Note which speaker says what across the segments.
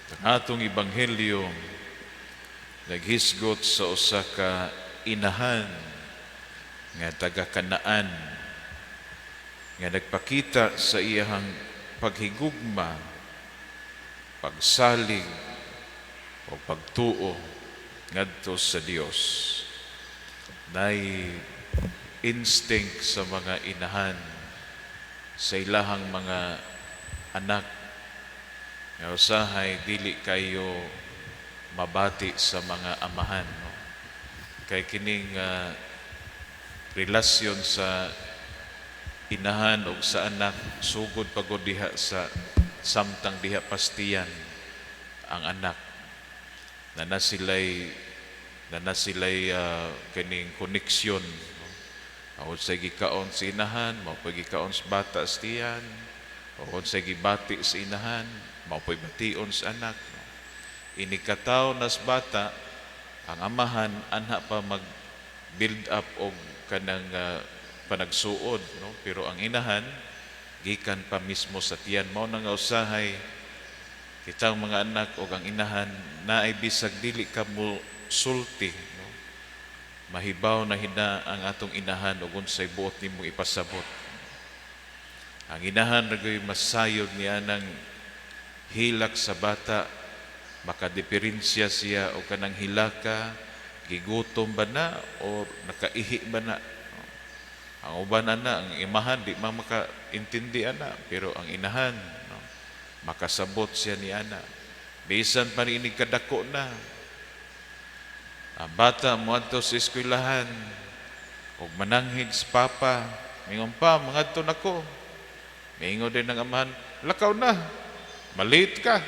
Speaker 1: Ang atong ebanghelyo naghisgot sa usa ka inahan nga taga Kanaan nga nagpakita sa iyahang paghigugma, pagsalig o pagtuo ngadto sa Dios. Nay instinct sa mga inahan sa ilahang mga anak nga usahay dili kayo mabati sa mga amahan, no? Kay kining relasyon sa inahan og sa anak sugod pagod diha sa samtang diha pa sa tiyan ang anak na na sila'y kining koneksyon, no? Kung unsay gikaon sa inahan, mao po'y gikaon sa bata sa tiyan, o unsay gibati sa inahan, mao po'y bation sa anak, no? Inig katawo na sa bata, ang amahan anha pa mag build up og kanang panagsuod, no? Pero ang inahan gikan pa mismo sa tiyan. Mao na nga usahay kitang mga anak og ang inahan naay bisag dili ka mo sulti, no? Mahibaw na hina ang atong inahan og unsay buot nimong ipasabot. Ang inahan ra gyud masayod niya ng hilak sa bata, makadiferensya siya og kanang hilaka, gigutom ba na o nakaihi ba na. Ang uban ana, ang imahan di man makaintindi ana, pero ang inahan, no, makasabot siya ni ana. Bisan pa niinig kadako na. Ang bata moadto sa eskwelahan ug mananghid sa papa, mingon pa, "Mangadto nako." Mingon din ang amahan, "Lakaw na. Ma-late ka."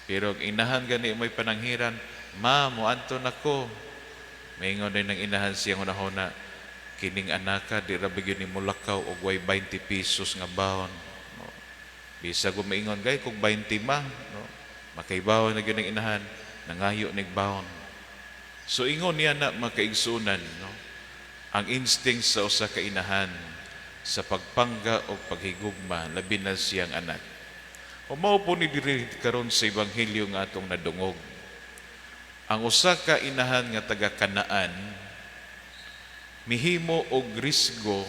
Speaker 1: Pero ang inahan gani mo'y pananghiran, "Ma, moadto nako." Mingon din ang inahan siyang hunahuna, "Kining anaka, di ra ba gyud ni molakaw og way 20 pesos nga baon?" No? Bisag maingon, "Gay kog 20, ma," no? Makaibaw na gyud ang inahan, nangayo nig baon. So ingon niya na, mga kaigsuonan, no? Ang instinct sa usa ka inahan sa pagpangga o paghigugma, labi na siyang anak. O mao po ni diri karon sa ebanghelyo nga atong nadungog. Ang usa ka inahan nga taga Kanaan mihimo og risgo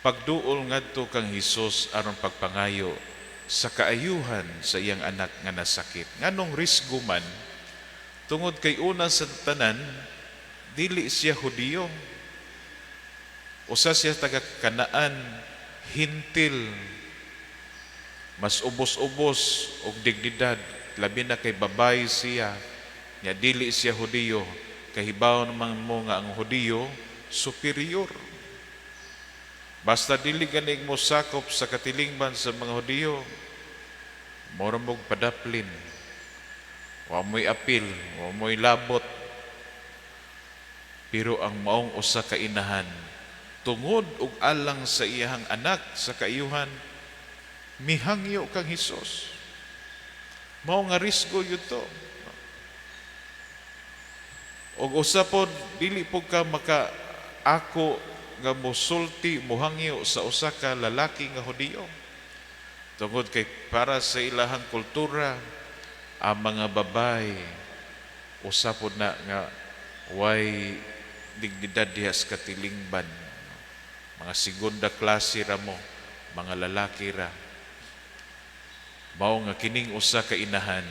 Speaker 1: pagduol ngadto kang Hesus aron pagpangayo sa kaayuhan sa iyang anak nga nasakit. Nganong risgo man? Tungod kay una sa tanan, dili siya Hudiyo. Usa siya taga Kanaan, Hentil. Mas ubos-ubos og dignidad, labi na kay babae siya, nya dili siya Hudiyo. Kahibaw naman mo nga ang Hudiyo superior. Basta dili gani mo sakop sa katilingban sa mga Hudiyo, mura mog padaplin. Wa mo'y apil, wa mo'y labot. Pero ang maong usa ka inahan, tungod og alang sa iyahang anak sa kaayuhan, mihangyo kang Hesus. Mao nga risgo gyud to. Og usa pod, dili po ka maka ako nga mosulti, mohangyo sa usa ka lalaki nga Hudiyo. Tungod kay para sa ilahang kultura, ang mga babae usa pod na nga way dignidad diha sa katilingban. Mga segunda klase ra mo, mga lalaki ra. Mao nga kining usa ka inahan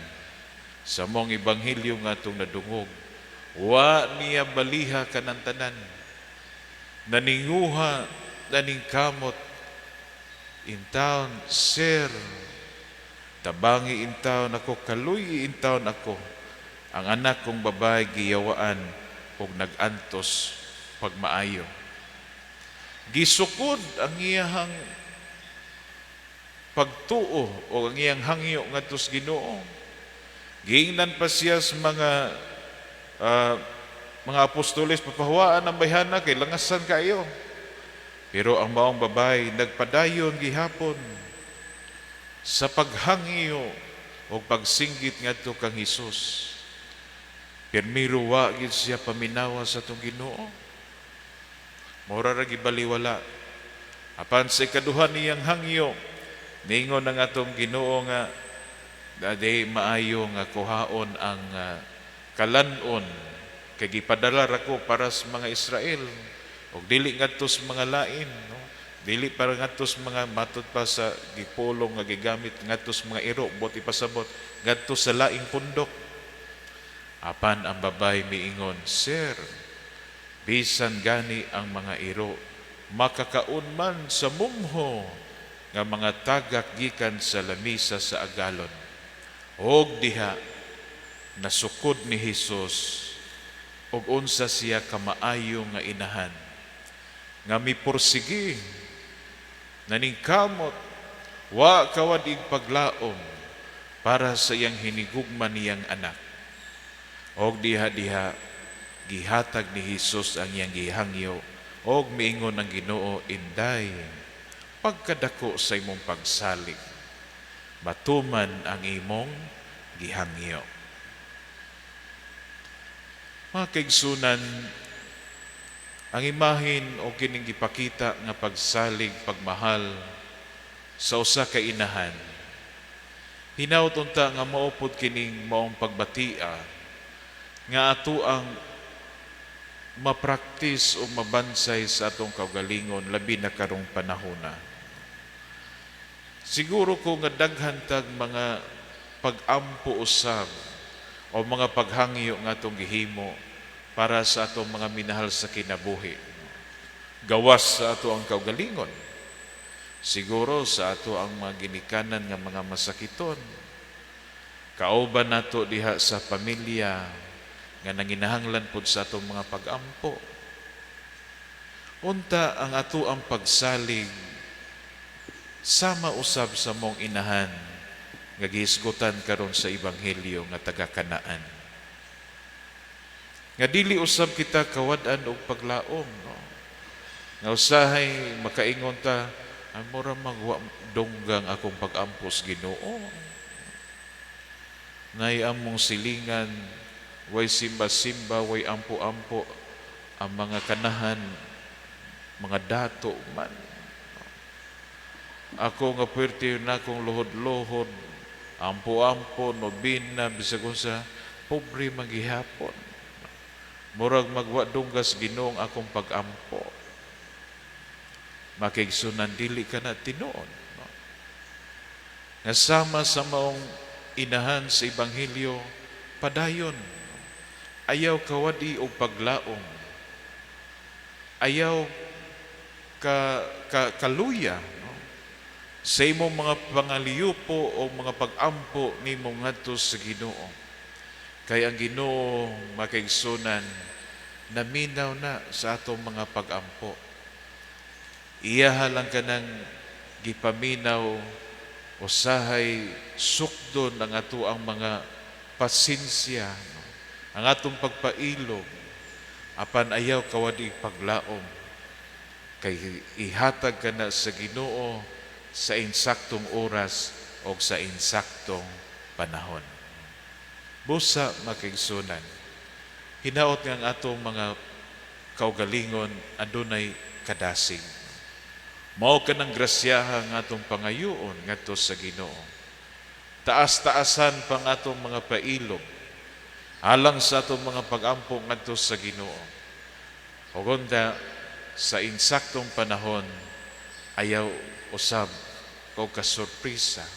Speaker 1: sa mong ebanghelyo nga atong nadungog, wa niya baliha kanang tanan. Naninguha, naningkamot. "Intawon, sir, tabangi intawon ako, kaluyi intawon ako. Ang anak kong babae giyawaan og nag-antos pagmaayo." Gisukod ang iyahang pagtuo o ang iyang hangyo ngadto sa Ginoo. Giingnan pa siya sa mga apostoles, "Papahuwaan ang bayhana kay langasan kayo." Pero ang maong babae nagpadayon gihapon sa paghangyo o pagsinggit ngadto kang Hesus. Pirmiro wa gid siya paminawa sa atong Ginoo. Mura ra gibaliwala. Apan sa ikaduha niyang hangyo, ningon ang atong Ginoo nga Di maayo nga kuhaon ang kalanon kay gipadala ra ko para sa mga Israel ug dili ngadto sa mga lain, no? Dili para ngadto sa mga, matud pa sa gipulong nga gigamit, ngadto sa mga iro, buot ipasabot ngadto sa laing pundok. Apan ang babae miingon, "Sir, bisan gani ang mga iro makakaon man sa mumho nga mga tagak gikan sa lamisa sa agalon." Og diha nasukod ni Hesus og unsa siya kamaayo nga inahan nga mipursige, naningkamot, wa kawad-ig paglaom para sa iyang hinigugma niyang anak. Og diha diha gihatag ni Hesus ang iyang gihangyo og miingon ang Ginoo, "Inday, pagkadako sa imong pagsalig, matuman ang imong gihangyo." Mga kaigsunan, ang imahin o kining gipakita nga pagsalig, pagmahal sa usa ka inahan, hinaut unta nga mao pod kining maong pagbatia nga ato ang mapraktis o mabansay sa atong kaugalingon, labi na karong panahona. Siguro ko nga daghan tag mga pag-ampo usab o mga paghangyo nga atong gihimo para sa atong mga minahal sa kinabuhi. Gawas sa ato ang kaugalingon. Siguro sa ato ang mga ginikanan nga mga masakiton. Kauban nato diha sa pamilya nga nanginahanglan pud sa atong mga pag-ampo. Unta ang ato ang pagsalig sama usab sa maong inahan nga gihisgutan karon sa ebanghelyo nga taga Kanaan. Nga dili usab kita kawad-an og paglaom, no? Nga usahay makaingon ta, "Ay, mura magwa dunggang akong pag-ampo sa Ginoo. Nay among silingan, way simba-simba, way ampo-ampo, ang mga kanahan, mga dato man. Ako nga puwerte na akong luhod-luhod, ampo-ampo, nobina, bisag unsa, pobre magihapon. Murag magwa dunggas Ginoo ang akong pag-ampo." Mga kaigsunan, dili ka na tinuod, no? Nga sama sa maong inahan sa ebanghelyo, padayon. Ayaw kawadi og paglaom. Ayaw ka kaluya, no? Sa imong mga pangaliyupo o mga pag-ampo nimo ngadto sa Ginoo. Kay ang Ginoo, mga kaigsunan, naminaw na sa atong mga pag-ampo. Iyaha lang kanang gipaminaw, usahay sukdon ang ato ang mga pasensya, no? Ang atong pagpailog, apan ayaw kawadi paglaom kay ihatag ka na sa Ginoo sa insaktong oras o sa insaktong panahon. Busa, mga kaigsunan, hinaot nga ang atong mga kaugalingon adunay kadasig. Mao kanang grasyaha nga atong pangayoon ngadto sa Ginoo. Taas-taasan pang atong mga pailog alang sa atong mga pag-ampo ngadto sa Ginoo. Ug unta sa insaktong panahon, ayaw usab og kasurpresa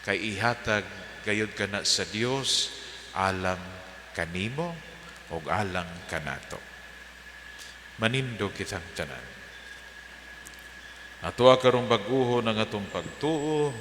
Speaker 1: kay ihatag gayud kana sa Dios alang kanimo ug alang kanato. Manindog kitang tanan. Atoa karong bag-ohon ang atong pagtuo.